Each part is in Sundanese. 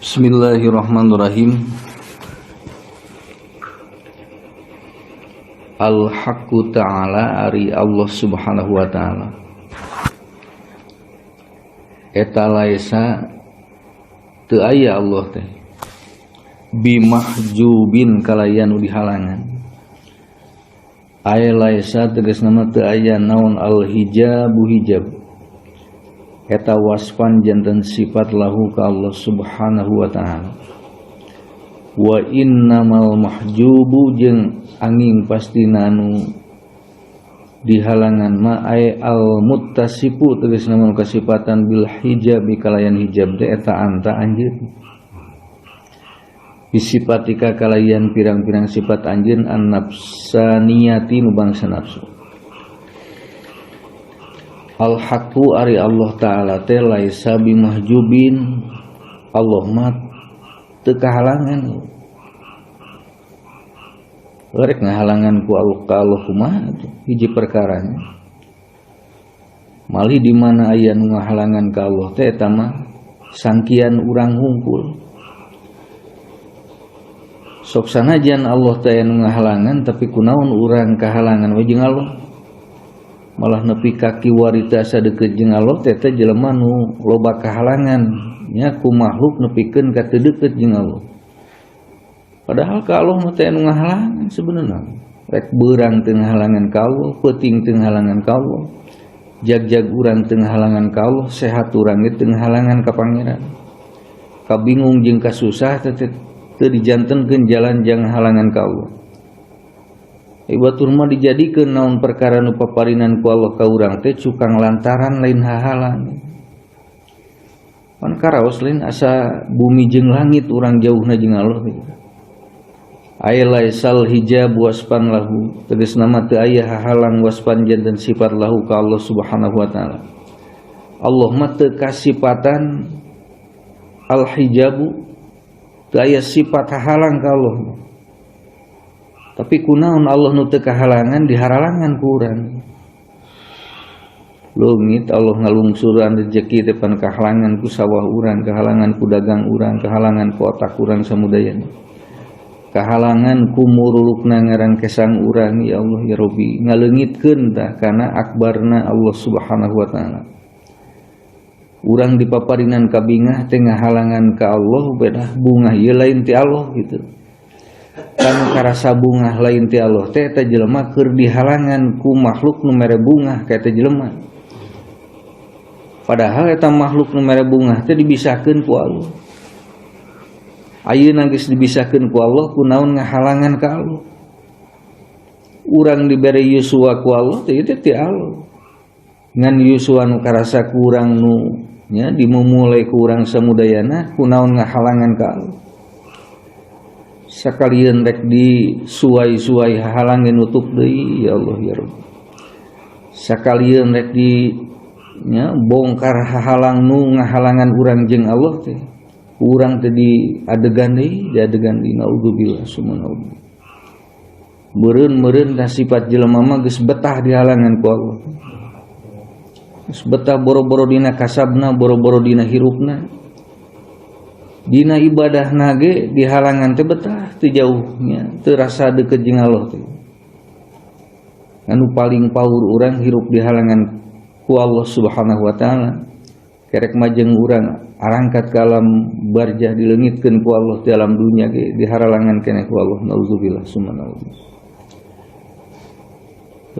Bismillahirrahmanirrahim. Al-Haqqu Ta'ala ari Allah Subhanahu wa ta'ala. Eta laisa teu aya Allah teh bimahjubin kalayan nu dihalangan. Aya laisa tegasna mah teu aya naon al-hijabu hijab. Eta wasfan janten sifat lahu ka Allah Subhanahu wa ta'ala. Wa innamal mahjubu jeung angin pastina anu dihalangan ma ay al muttasifu tegasna mah kasipatan bil hijabi kalayan hijab teh eta anta anjeun. Bisipatika kalayan pirang-pirang sifat anjeun an nafsaniyati nu bangsa nafsu. Al-haqqu ari Allah Ta'ala teh laisa bimahjubin, Allah mah teu kahalangan. Rek ngahalangan ku Allah ka Allah kumaha tuh hiji perkaranya. Malih di mana aya nu ngahalangan ka Allah teh eta mah sangkian urang hungkul. Sok sanajan Allah teh nu ngahalangan tapi kunaon urang kahalangan we jeung Allah. Malah nepi ka kiwarita sadeukeut jeung Allah teh teh jelema nu loba kahalangan nya ku makhluk nepikeun ka teu deukeut jeung Allah. Padahal ka Allah mah teh nu ngahalangan sebenarnya. Rek beurang teu ngahalangan ka Allah, peuting teu ngahalangan ka Allah, jag-jag urang teu ngahalangan ka Allah, sehat urang ge teu ngahalangan ka pangeran. Kabingung jeung kasusah teh teu dijantenkeun jalan jang halangan ka Allah. Batur mah dijadikeun naon perkara nu paparinan ku Allah ka urang teh cukang lantaran lain hahalang. Pan karaos lain asa bumi jeung langit urang jauhna jeung Allah teh. Aya laisal hijab waspan lahu tegasna mah teu aya hahalang waspan janten sifat lahu ka Allah Subhanahu wa ta'ala. Allah mah teu kasipatan al hijabu, teu aya sifat hahalang ka Allah. Tapi kunaon Allah nu teu kahalangan diharalangan ku urang. Leungit Allah ngalungsuran rezeki teh pan kahalangan ku sawah urang, kahalangan ku dagang urang, kahalangan ku otak urang samudayana. Kahalangan ku murulukna ngarang kesang urang, ya Allah ya Rabbi, ngaleungitkeun tah kana akbarna Allah Subhanahu wa ta'ala. Urang dipaparinan kabingah teh ngahalangan ka Allah beda bungah ieu lain ti Allah gitu. Kanu karasa bungah lain ti Allah teh eta jelema keur dihalangan ku makhluk nu mere bungah ka eta jelema. Padahal eta makhluk nu mere bungah teh dibisakeun ku Allah. Ayeuna geus dibisakeun ku Allah kunaon ngahalangan ka Allah. Urang dibere yuswa ku Allah teh ieu teh ti Allah. Ngan yuswa nu karasa ku urang nu nya dimumule ku urang samudayana kunaon ngahalangan ka Allah. Sakalian rek disuai-suai hahalangin nutup deui ya Allah ya Rabb. Sakalian rek di nya bongkar hahalang nu ngahalangan urang jeung Allah teh. Urang teh di adegan deui, di adegan deui naudzubillah summa naudzubillah. Meureun-meureun tah sifat jelema mah geus betah dihalangan ku Allah. Geus betah boro-boro dina kasabna, boro-boro dina hirupna. Dina ibadahna ge dihalangan teh betah teu jauhnya, teu rasa deukeut jeung Allah teh. Anu paling paur urang hirup dihalangan ku Allah Subhanahu wa ta'ala. Kerek majeng urang arangkat ka alam barjah dileungitkeun ku Allah di alam dunya ge diharalangan keneh ku Allah naudzubillah summa naudzubillah.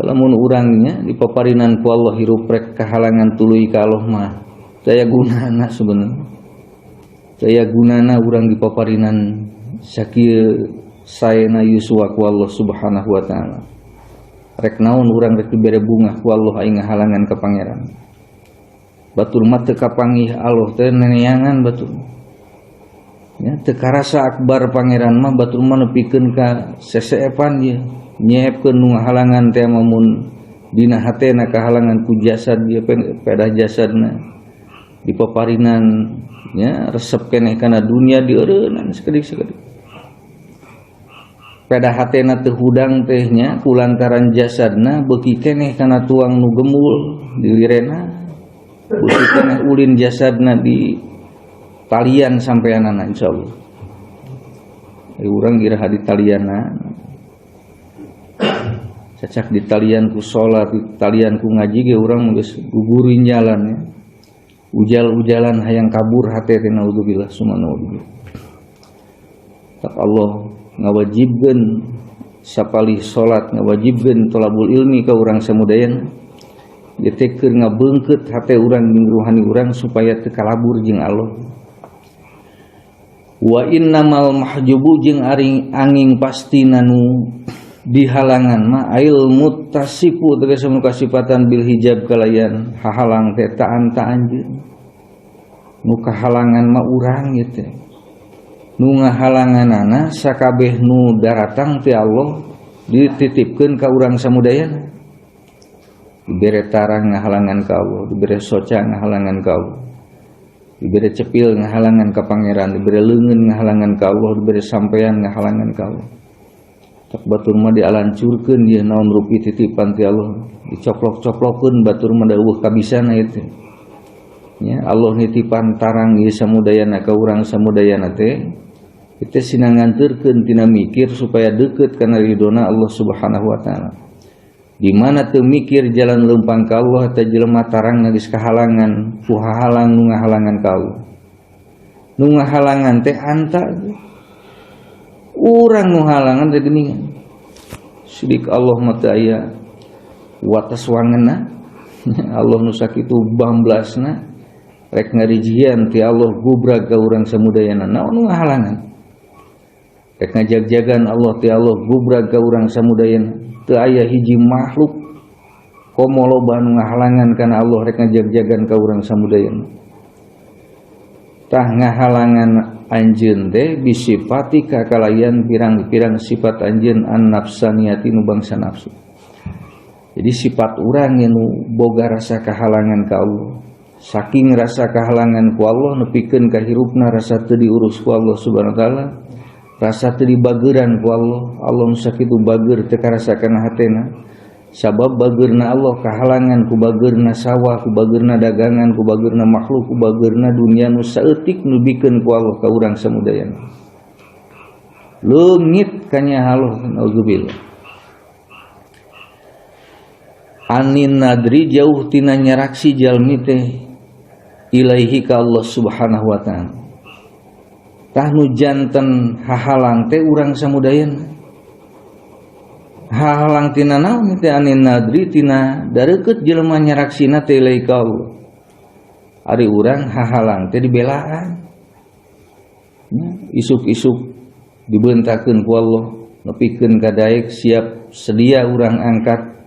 Lamun urangnya dipaparinan ku Allah hirup rek kahalangan tuluy ka Allah mah daya gunana sebenarnya. Daya gunana urang dipaparinan sakieu saena yuswa ku Allah Subhanahu wa ta'ala. Rek naon urang rek dibere bungah ku Allah aing ngahalangan ka pangeran. Batur mah teu kapanggih Allah teh neneangan batur. Ya teu karasa akbar pangeran mah batur mah nepikeun ka seseepan ieu. Nyeepkeun nu ngahalangan teh mun dina hatena kahalangan ku jasad ieu pedah jasadna. Dipaparinan nya resep keneh kana dunia dieureunnan sakedik-sakedik. Pedah hatena teu hudang teh nya kulantaran jasadna beuki keneh kana tuang nu gemul dilirena. Beuki keneh ulin jasadna di Talian sampeanana insyaallah. Ari urang iraha ditalianna. Cacak ditalian ku salat, ditalian ku ngaji ge urang geus gugurin jalan ya. Ujal-ujalan hayang kabur hate teh naudzubillah summa naudzubillah. Tak Allah ngawajibkeun sapalih salat, ngawajibkeun thalabul ilmi ka urang samudayana. Ieu teh keur ngabeungkeut hate urang jeung ruhani urang supaya teu kalabur jeung Allah. Wa innamal mahjubu jeung ari angin pasti nanu dihalangan ma ail muttasifu tegese nu kasipatan bil hijab kalayan hahalang teh taan ta anjeun. Nu kahalangan ma urang ieu teh. Nu ngahalanganana sakabeh nu daratang ti Allah dititipkeun ka urang samudayana. Dibere tarang ngahalangan ka Allah, dibere soca ngahalangan ka Allah, dibere cepil ngahalangan ka pangeran, dibere leungeun ngahalangan ka Allah, dibere sampean ngahalangan ka Allah. Tak batur mah dialancurkeun ieu naon rupi titipan ti Allah, dicoplok-coplokeun batur mah eueuh kabisana ieu teh. Nya Allah nitipan tarang ieu samudayana ka urang samudayana teh, itu sina nganterkeun tina mikir supaya deukeut kana ridona Allah Subhanahu wa taala. Di mana teu mikir jalan leumpang ka Allah teh jelema tarang geus kahalangan ku hahalang nu ngahalangan ka Allah. Nu ngahalangan teh anta urang nu halangan teh geuningan. Sidik Allah mah teu aya wates wangeunna. Allah nu sakitu bamblasna rek ngarijian ti Allah gubrag ka urang samudayana naon nu ngahalangan. Rek ngajag-jagan Allah ti Allah gubrag ka urang samudayana teu aya hiji makhluk komo loba nu ngahalangan kana Allah rek ngajag-jagan ka urang samudayana. Tah ngahalangan anjeun teh bisifatika kalayan pirang-pirang sifat anjeun an-nafsaniyati nu bangsa nafsu. Jadi sifat urang nu boga rasa kahalangan ka Allah. Saking rasa kahalangan ku Allah nepikeun ka hirupna rasa teu diurus ku Allah Subhanahu wa taala, rasa teu dibageuran ku Allah. Allah nu sakitu bageur teu karasa kana hatena. Sabab bageurna Allah kahalangan ku bageurna sawah, ku bageurna dagangan, ku bageurna makhluk, ku bageurna dunia nu saeutik nu bikeun ku Allah ka urang samudayana. Leungit kanya Allah naudzubillah. Anin nadri jauh tina nyaraksi jalmi teh ilaihi ka Allah Subhanahu wa taala. Tah nu janten hahalang teh urang samudayana. Hahalang tina naon teh anin nadri tina dareukeut jelema nyaraksina teh ilaihi ka Allah. Ari urang hahalang teh dibelaan. Isuk-isuk dibentakeun ku Allah, nepikeun ka daek siap sedia urang angkat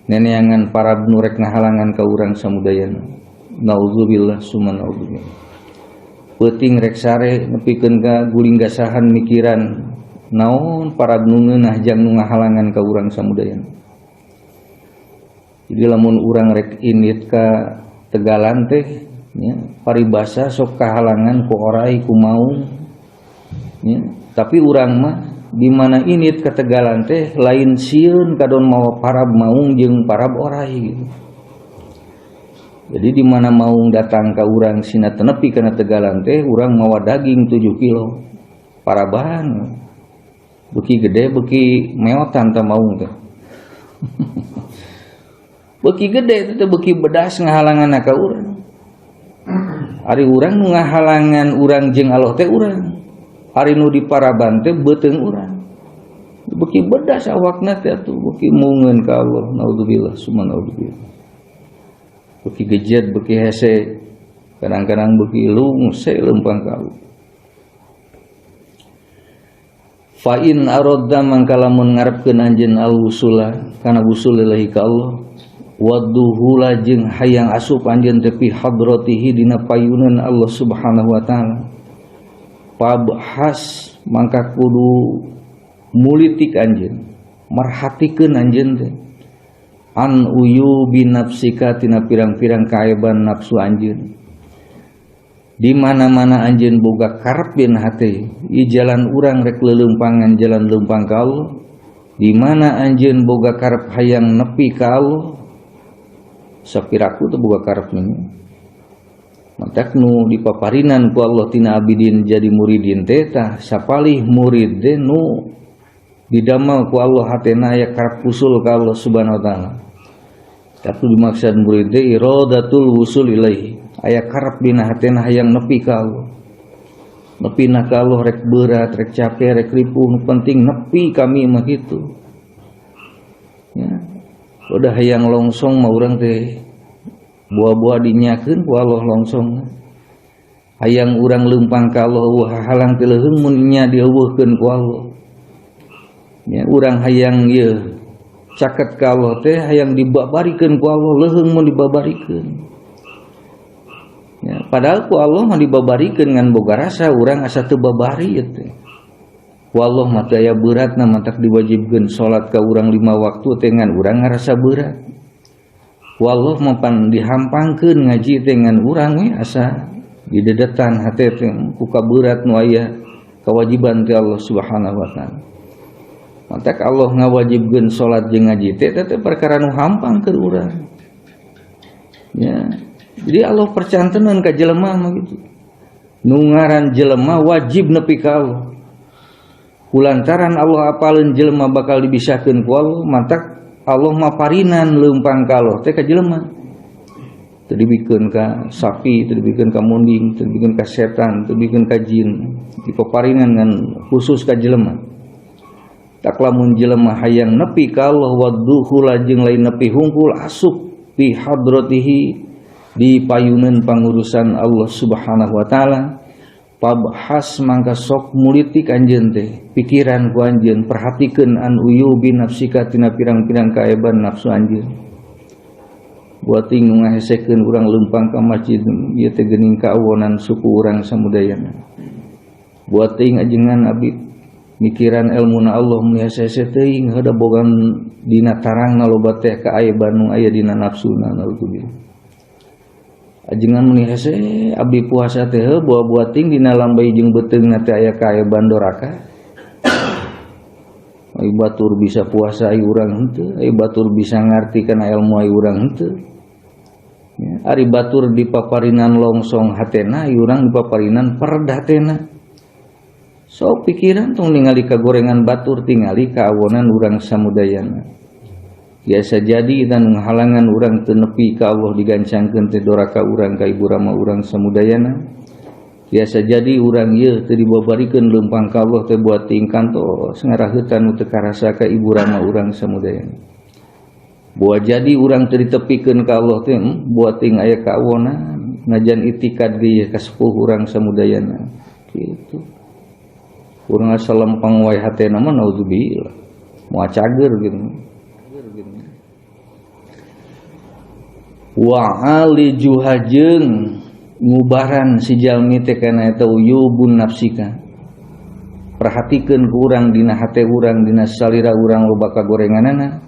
neneangan para nu rek ngahalangan ka urang samudayana. Naudzubillah summa naudzubillah. Peuting rek sare nepikeun ka guling gasahan mikiran naon para nu ngeunah jang nu ngahalangan ka urang samudayana. Jadi lamun urang rek indit ka Tegalan teh nya paribasa sok kahalangan ku orai ku maung nya, tapi urang mah di mana indit ka Tegalan teh lain sieun kadon mawa parab maung jeung parab orai gitu. Jadi di mana maung datang ka urang sina tenepi kana Tegalan teh urang mawa daging 7 kilo paraban beuki gede beuki meotan ta maung teh. Beuki gede teh beuki bedas ngahalangan ka urang. Ari urang nu ngahalangan urang jeung Allah teh urang. Ari nu diparaban teh beuteung urang. Beuki bedas awakna teh atuh beuki mungeun ka Allah naudzubillah summa naudzubillah. Beuki gejet beuki hese kadang-kadang beuki lungse leumpang ka Allah. Fa in aradda mangka lamun ngarepkeun anjeun al-wusula kana wusul lillahi ka Allah wadduhula jeung hayang asup anjeun teh fi hadratihi dina payunan Allah Subhanahu wa taala pabhas mangka kudu mulitik anjeun marhatikeun anjeun teh an uyubi nafsika tina pirang-pirang kaeban nafsu anjeun. Di mana-mana anjeun boga karep dina hate ieu jalan urang rek leuleumpangan jalan leumpang ka Allah. Di mana anjeun boga karep hayang nepi ka Allah sapiraku teh boga karep ini. Matak nu dipaparinan ku Allah tina abidin jadi muridin teh tah sapalih murid teh nu didamel ku Allah hatena aya karep usul ka Allah Subhanahu wa taala. Tapi dimaksud murid teh iradatul wusul ilaihi, aya karep dina hatena hayang nepi ka Allah. Nepi na ka Allah rek berat, rek capek, rek ripuh, nu penting nepi kami mah kitu. Ya. Udah hayang longsong mah urang teh buah-buah dinyakeun ku Allah longsong. Hayang urang leumpang ka Allah eueuh halang teh leuheung mun nya dieuweuhkeun ku Allah. Ya, urang hayang ieu caket ka Allah teh hayang dibabarikeun ku Allah leuheung mun dibabarikeun. Ya, padahal ku Allah mah dibabarikeun ngan boga rasa urang asa teu babari ieu teh. Ku Allah mah teu aya beratna matak diwajibkeun salat ka urang 5 waktu teh ngan urang ngarasa berat. Ku Allah mah pan dihampangkeun ngaji teh ngan urang we asa didedetan hate teh ku kaberat nu aya kewajiban ti Allah Subhanahu wa taala. Matak Allah ngawajibkeun salat jeung ngaji teh teh perkara nu hampang keur urang. Ya. Jadi Allah percantenan ka jelema mah gitu. Nu ngaran jelema wajib nepi ka Allah. Kulantaran Allah apaleun jelema bakal dibisakeun ku Allah, matak Allah maparinan leumpang ka Allah teh ka jelema. Teu dibikeun ka sapi, teu dibikeun ka munding, teu dibikeun ka setan, teu dibikeun ka jin. Dipaparinan ngan khusus ka jelema. Tak lamun jelema hayang nepi ka Allah wadduhula jeung lain nepi hungkul asup fi hadratihi di payuneun pangurusan Allah Subhanahu wa taala. Pabhas mangka sok mulitik anjeun teh pikiran ku anjeun perhatikeun an uyubi nafsika tina pirang-pirang kaeban nafsu anjeun. Buat ting ngahesekeun urang leumpang ka masjid ieu teh geuning kaawonan suku urang samudayana. Buat ting ajengan abdi mikiran ilmuna Allah mun hese-hese teuing heuda bogan dina tarangna loba teh kaaiban nu aya dina nafsuna naudzubillah. Ajengan meni hese abdi puasa teh heuh buah-buah ting dina lambai jeung beuteungna teh aya kaeban doraka. Ai batur bisa puasa ai urang henteu, ai batur bisa ngarti kana ilmu ai urang henteu. Ya, ari batur dipaparinan longsong hatena, ai urang dipaparinan perd hatena. Sok pikiran tong ningali kagorengan batur tingali kaawonan urang samudayana. Biasa jadi dan menghalangan urang teu nepi ka Allah digancangkeun teh doraka urang ka ibu rama urang samudayana. Biasa jadi urang ieu teu dibabarikeun leumpang ka Allah teh buat tingkan tos ngaraheutan nu teu karasa ka ibu rama urang samudayana. Buat jadi urang teu ditepikeun ka Allah teh buat ting aya kaawonan najan itikad ge ieu ka sepuh urang samudayana kitu. Urang asa lempeng wae hatena mah naudzubillah. Moal cager gitu. Wa alijuha jeung ngubaran si jalmi teh kana eta uyubun nafsika. Perhatikeun ku urang dina hate urang dina salira urang loba kagorenganana.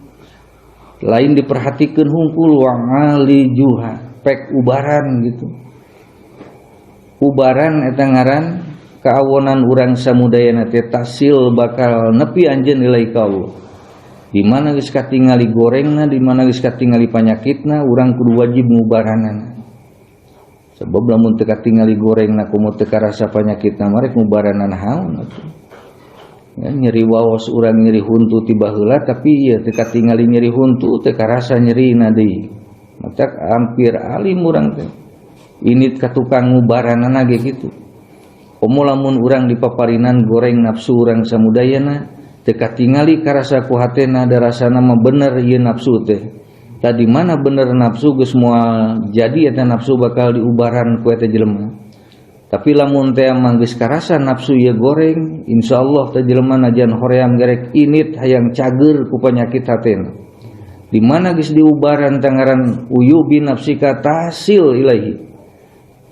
Lain diperhatikeun hungkul wa alijuha pek ubaran gitu. Ubaran eta ngaran kaawonan urang samudayana teh tasil bakal nepi anjeun nilai ka Allah. Di mana geus katingali gorengna, di mana geus katingali panyakitna, urang kudu wajib ngubaranana. Sebab lamun teu katingali gorengna komo teu karasa panyakitna marek ngubaranana haon atuh. Ya, nyeri waos urang nyeri huntu ti baheula tapi ieu teu katingali nyeri huntu teu karasa nyerina deui. Matak hampir alim urang teh. Init ka tukang ngubaranana ge kitu. Komo lamun urang dipaparinan goreng nafsu urang samudayana teu katingali karasa ku hatena da rasana mah bener ieu nafsu teh. Tadi mana bener nafsu geus moal jadi eta nafsu bakal diubaran ku eta jelema. Tapi lamun teh mah geus karasa nafsu ieu goreng, insyaallah teh jelema najan hoream gerek init hayang cager ku panyakit hatena. Di mana geus diubaran tangaran uyubi nafsika tasil ilahi.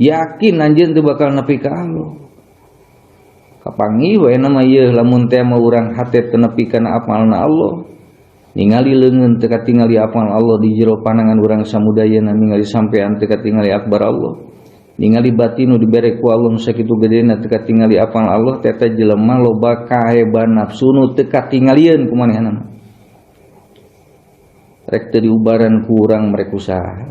Yakin anjeun teu bakal nepi ka Allah. Kapanggih we nama ieu lamun teh mah urang hate teu nepi kana amalna Allah. Ningali leungeun teu katingali amal Allah di jero panangan urang samudayana, ningali sampean teu katingali akbar Allah. Ningali batin nu dibere ku Allah nu sakitu gedena teu katingali amal Allah, teh teh jelema loba kaeban nafsu nu teu katingalieun ku manehna. Rek teu diubaran ku urang merek usaha.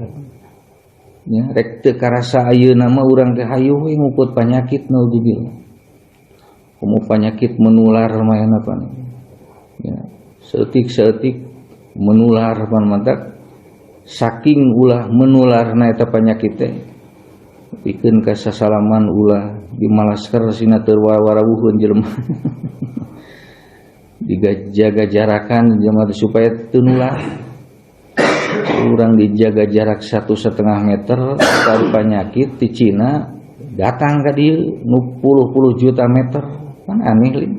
Nya rek teu karasa ayeuna mah urang teh hayu we ngukut panyakit naudzubillah. Komo panyakit menular mah enak pan. Ya, saeutik-saeutik menular pan mantak saking ulah menularna eta panyakit teh. Pikeun ka sasalaman ulah dimalaskeun sina teu warawuheun jelema. Dijaga jarakan jelema supaya teu nular. Urang dijaga jarak 1,5 meter dari penyakit di Cina datang ka dieu nu puluh-puluh juta meter kan aneh lin.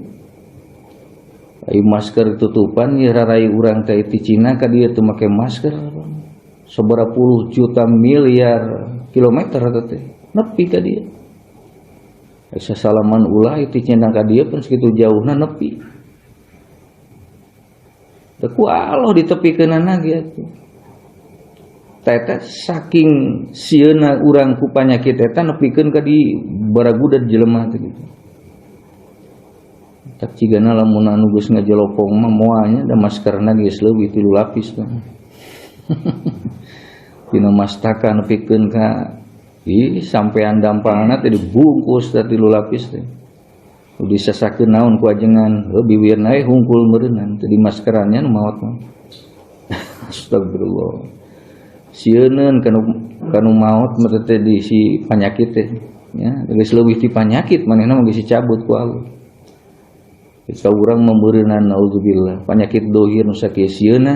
Ai masker tutupan ieu rarai urang teh di Cina ka dieu teu make masker sabaraha puluh juta miliar kilometer eta teh nepi ka dieu. Ai sasalaman ulah ti Cina ka dieu pun sakitu jauhna nepi. Teu ku Allah ditepikeunana ge atuh. Eta saking sieuna urang ku panyakit eta nepikeun ka di baragudad jelema teh gitu. Tak cigana lamun anu geus ngajelopong mah moalnya da maskerna geus leuwih 3 lapis tah. Tina mastaka nepikeun ka ih sampean dampalna teh dibungkus teh 3 lapis teh. Nu disasakeun naon ku ajengan, heuh biwirna we hungkul meureunnan teh di maskerannya nu maot mah. Astagfirullah. Sieuneun kanu maot mah teh di si panyakit teh nya geus leuwih ti panyakit manehna mah geus dicabut ku Allah. Ka urang membeureunan naudzubillah panyakit dohir nu sakieu sieuna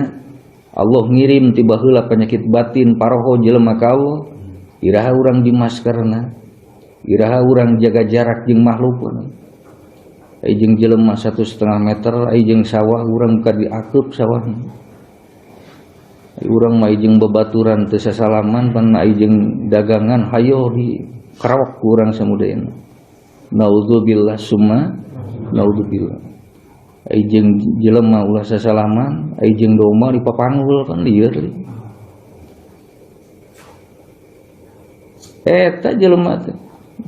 Allah ngirim ti baheula penyakit batin paroho jelema ka Allah iraha urang dimaskerna iraha urang jaga jarak jeung makhluk ai jeung jelema 1,5 meter ai jeung sawah urang ka diakeup sawah. Urang mah jeung babaturan teu sasalaman pan ai jeung dagangan hayo di karawak ku urang samudayana. Naudzubillah summa naudzubillah. Ai jeung jelema ulah sasalaman, ai jeung domba dipapanggul kan lieur. Eta jelema teh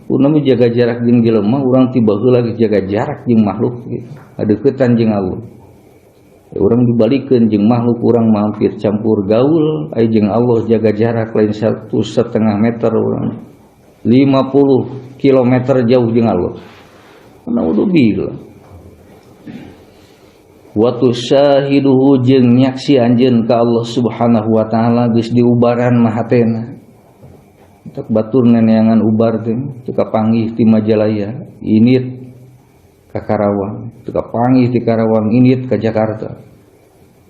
kunaon jaga jarak jeung jelema urang ti baheula geus jaga jarak jeung makhluk gitu. Adeuketan jeung Allah. Urang dibalikeun jeung makhluk urang mampir campur gaul ai jeung Allah jaga jarak lain 1,5 meter urang 50 kilometer jauh jeung Allah. Naudzubillah. Wa tusyahiduhu jeung nyaksi anjeun ka Allah Subhanahu wa taala geus diubaran mah hatena. Tek batur neneangan ubar teh teu kapanggih ti Majalaya init ka Karawang, teu kapanggih ti Karawang init ka Jakarta.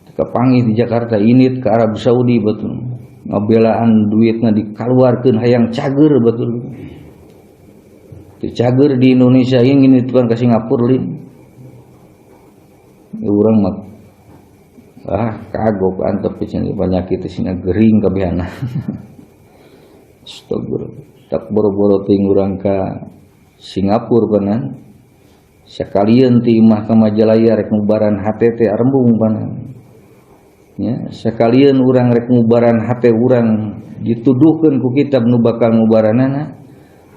Teu kapanggih di Jakarta init ka Arab Saudi betul. Ngabelaan duitna dikaluarkeun hayang cager betul. Teu cager di Indonesia ingin dituan ka Singapura lin. Urang mah kagok antep pisan penyakit sina gering kabehana. Astagfirullah. Tak boro-boro teuing urang ka Singapura panan. Sakalian ti imah ka Majalaya rek ngubaran hate teh arembung panan. Ya, sakalian urang rek ngubaran hate urang dituduhkeun ku kitab nu bakal ngubaranana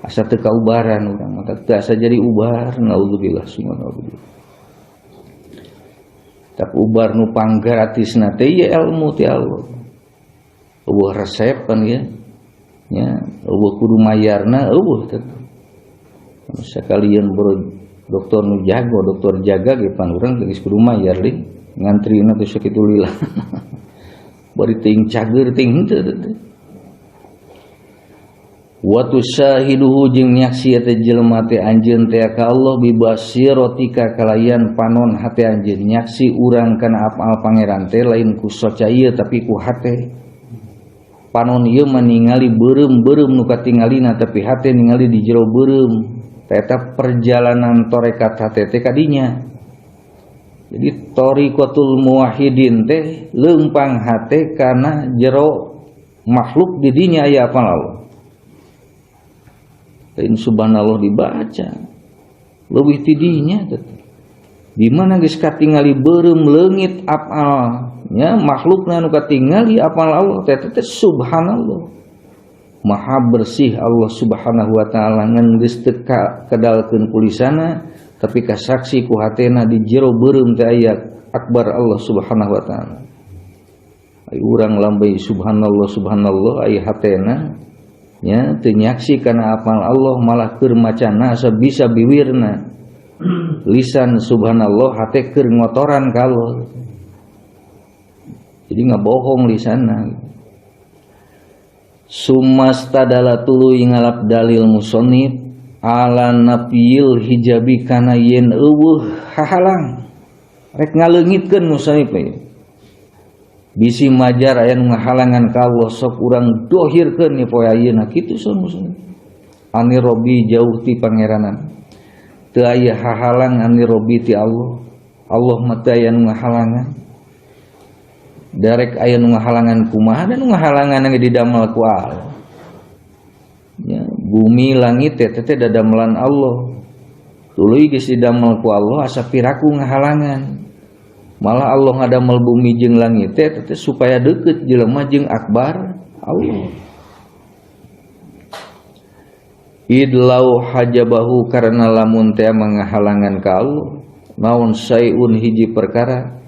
asa teu kaubaran urang maka teu asa jadi ubar naudzubillah summa naudzubillah. Tak ubar nu panggratisna teh ieu ilmu ti Allah. Eueuh resep kan ya. Nya eueuh kudu mayarna eueuh teh. Sakalian boro dokter nu jago, dokter jaga ge pan urang geus kudu mayar lin ngantrina teh sakitu lila. Bari teuing cager teuing henteu teh. Wa tusyahiduhu jeung nyaksi eta jelema teh anjeun teh ka Allah bibasiratika kalayan panon hate anjeun nyaksi urang kana apal pangeran teh lain ku soca ieu tapi ku hate. Panon ieu mah ningali beureum-beureum nu katingalina tapi hate ningali di jero beureum. Eta perjalanan tarekat hate teh kadinya. Jadi thariqatul muwahhidin teh leumpang hate kana jero makhluk di dinya aya apal Allah. Lain subhanallah dibaca leuwih ti dinya teh. Di mana geus katingali beureum leungit apal nya makhlukna nu katingali apal Allah teh teh subhanallah. Maha bersih Allah Subhanahu wa taala ngan geus teu kadalkeun kulisana tapi kasaksi ku hatena di jero beureum teh aya akbar Allah Subhanahu wa taala. Ai urang lambai subhanallah subhanallah ai hatena Nya teu nyaksi kana apal Allah malah keur macana asa bisa biwirna. Lisan subhanallah hate keur ngotoran ka Allah. Jadi ngabohong lisanna. Sumastadala tuluy ngalap dalil musonib ala nafyil hijabi kana yen eueuh hahalang. Rek ngaleungitkeun musonib we. Bisi majar aya nu ngahalangan ka Allah sok urang dohirkeun nya poe ayeuna kitu son musonib. Ani robi jauh ti pangeranan. Teu aya hahalang ani robi ti Allah. Allah mah teu aya nu ngahalangan. Darek aya nu ngahalangan kumaha dan nu ngahalangan ge didamel ku Allah. Ya, bumi langit teh teh dadamelan Allah. Tuluy geus didamel ku Allah asa piraku ngahalangan. Malah Allah ngadamel bumi jeung langit teh teh supaya deukeut jelema jeung akbar Allah. Idlau hajabahu karena lamun teh manghalangan ka Allah naon sayun hiji perkara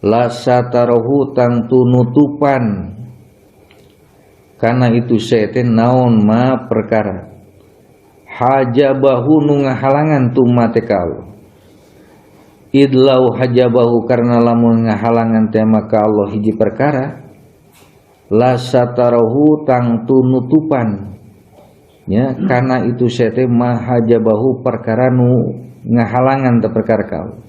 la satarohu tangtu nutupan karena itu teh naon ma perkara hajabahu nu ngahalangan tu ma teh ka Allah. Idlau hajabahu karena lamun ngahalangan teh maka Allah hiji perkara la satarohu tangtu nutupan ya karena itu teh ma hajabahu perkara nu ngahalangan teh perkara ka Allah.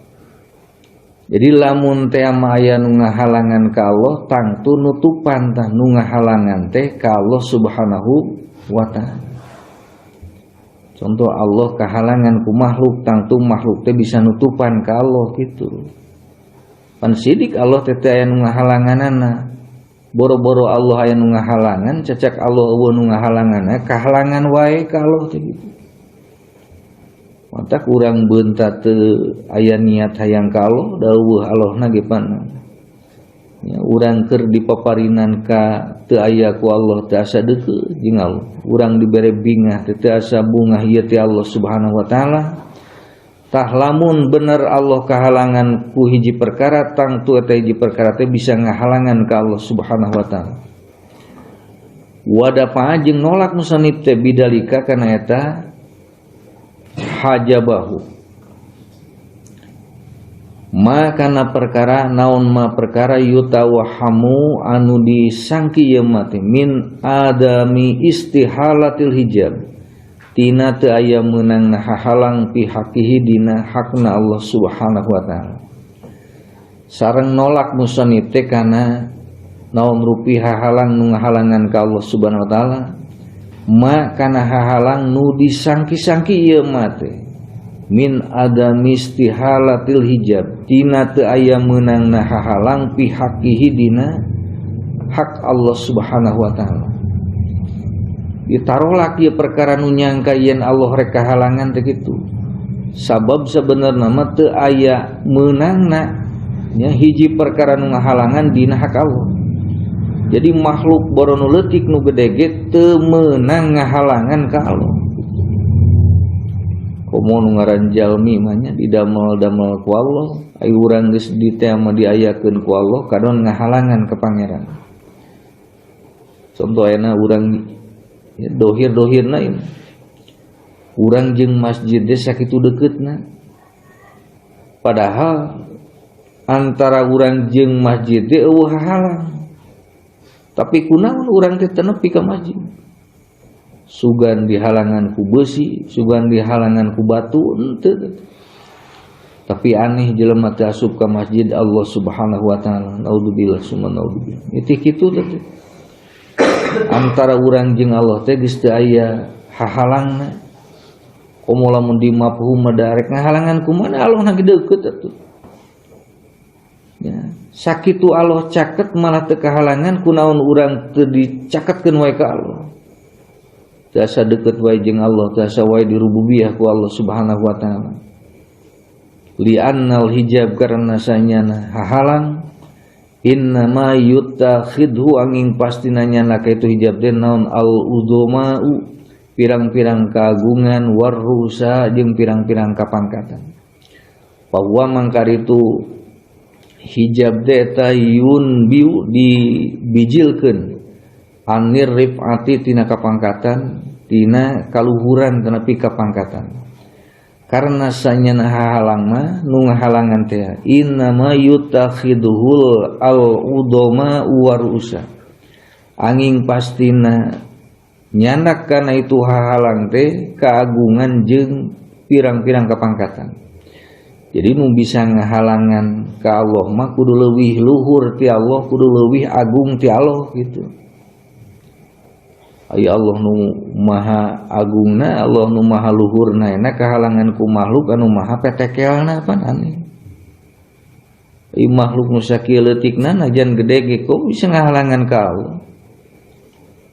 Jadi lamun teh mah aya nu ngahalangan ka Allah tangtu nutupan tah nu ngahalangan teh ka Allah Subhanahu wa taala. Contoh Allah kahalangan ku makhluk tangtu makhluk teh bisa nutupan ka Allah gitu. Pan sidik Allah teh teh aya nu ngahalanganana. Boro-boro Allah aya nu ngahalangan, cecek Allah eueuh nu ngahalanganna, kahalangan wae ka Allah teh gitu. Mata kurang beunta teu aya niat hayang ka Allah, da eueuh Allahna ge pan. Ya, urang keur dipaparinan ka teu aya ku Allah teu asa deukeut jeung Allah. Urang dibere bingah teu asa bungah ieu teh Allah Subhanahu wa taala. Tah lamun bener Allah kahalangan ku hiji perkara tangtu eta hiji perkara teh bisa ngahalangan ka Allah Subhanahu wa taala. Wadafa jeung nolak musannif teh bidalika kana eta hajabahu. Ma kana perkara naon ma perkara yutawahamu anu disangki ieu mah teh min adami istihalatil hijab tina teu aya meunang hahalang pihakihi dina hakna Allah Subhanahu wa taala. Sareng nolak musannif teh kana naon rupi hahalang nu ngahalangan ka Allah Subhanahu wa taala ma kana hahalang nu disangki-sangki ieu mah teh min adami istihalatil hijab tina teu aya meunangna hahalang pihakihi dina hak Allah Subhanahu wa taala. Ditarolak ieu perkara nu nyangka yen Allah rek kahalangan teh kitu. Sabab sabenerna mah teu aya meunangna nya hiji perkara nu ngahalangan dina hak Allah. Jadi makhluk boro nu leutik nu gede ge teu meunang ngahalangan ka Allah. Komo nu ngaran jalmi mah nya didamel-damel ku Allah, ai urang geus ditema diayakeun ku Allah kadon ngahalangan ka pangeran. Contoh ayeuna urang ya, dohir-dohirna ieu. Urang jeung masjid teh sakitu deukeutna. Padahal antara urang jeung masjid teh eueuh hahalang. Tapi kunaon urang teh teu nepi ka masjid. Sugan dihalangan ku besi, sugan dihalangan ku batu, henteu. Tapi aneh jelema teh asup ka masjid Allah Subhanahu wa taala. Naudzubillah summa naudzubillah. Itu kitu teh. Antara urang jeung Allah teh geus teu aya hahalangna. Komo lamun di mafhum mah darek ngahalangan kumaha Allah na deukeut atuh. Ya, sakitu Allah caket malah teu kahalangan kunaon urang teu dicaketkeun wae ka Allah. Teu asa deukeut wae jeung Allah, teu asa wae dirububiyah ku Allah Subhanahu wa taala. Li'annal hijab karena sanyana hahalang innama yutakhidhu angin pasti nanya ka itu hijab teh naon al udhomau pirang-pirang kagungan warrusa jeung pirang-pirang kapangkatan. Bahwa mangkar itu hijab teh eta yun biu dibijilkeun Anir rif'ati tina kapangkatan, tina kaluhuran tenapi kapangkatan. Karena sanyana hahalang mah nu ngahalangan teh innama yutakhiduhul al udoma warusa, angin pastina nyandak kana itu hahalang teh keagungan jeung pirang-pirang kepangkatan. Jadi nu bisa ngahalangan ka Allah mah kudu leuwih luhur ti Allah, kudu leuwih agung ti Allah gitu. Ay Allah nu maha agungna, Allah nu maha luhurna, enak kahalangan ku makhluk anu maha petekelna, pan aneh. Ai makhluk nu sakieu leutikna najan gede ge kok bisa ngahalangan ka Allah.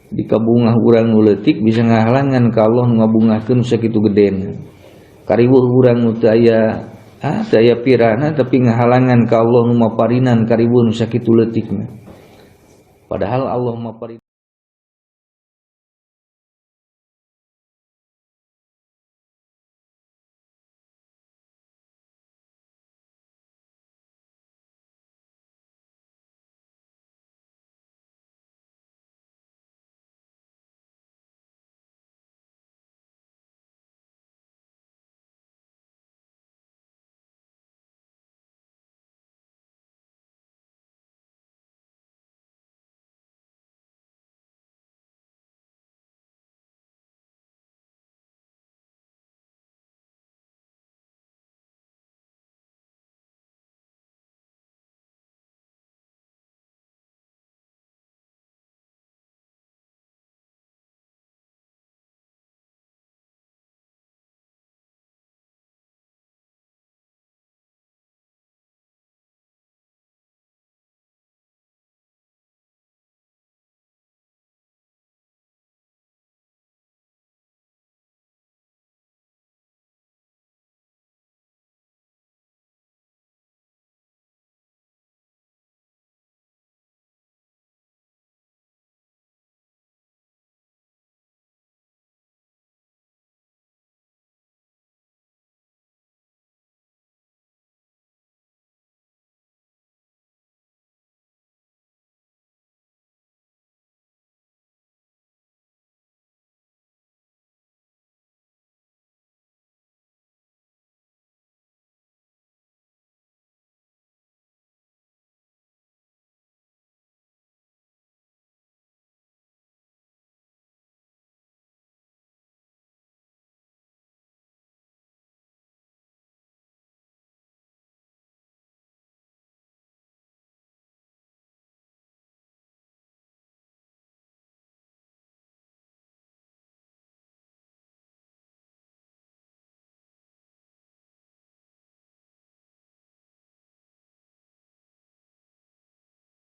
Di kabungah urang nu leutik bisa ngahalangan ka Allah nu ngabungahkeun sakitu gedena. Kariweuh urang nu teu aya, ah, teu aya pirana, tapi ngahalangan ka Allah nu maparinan kariweuh nu sakitu leutikna. Padahal Allah maparinan.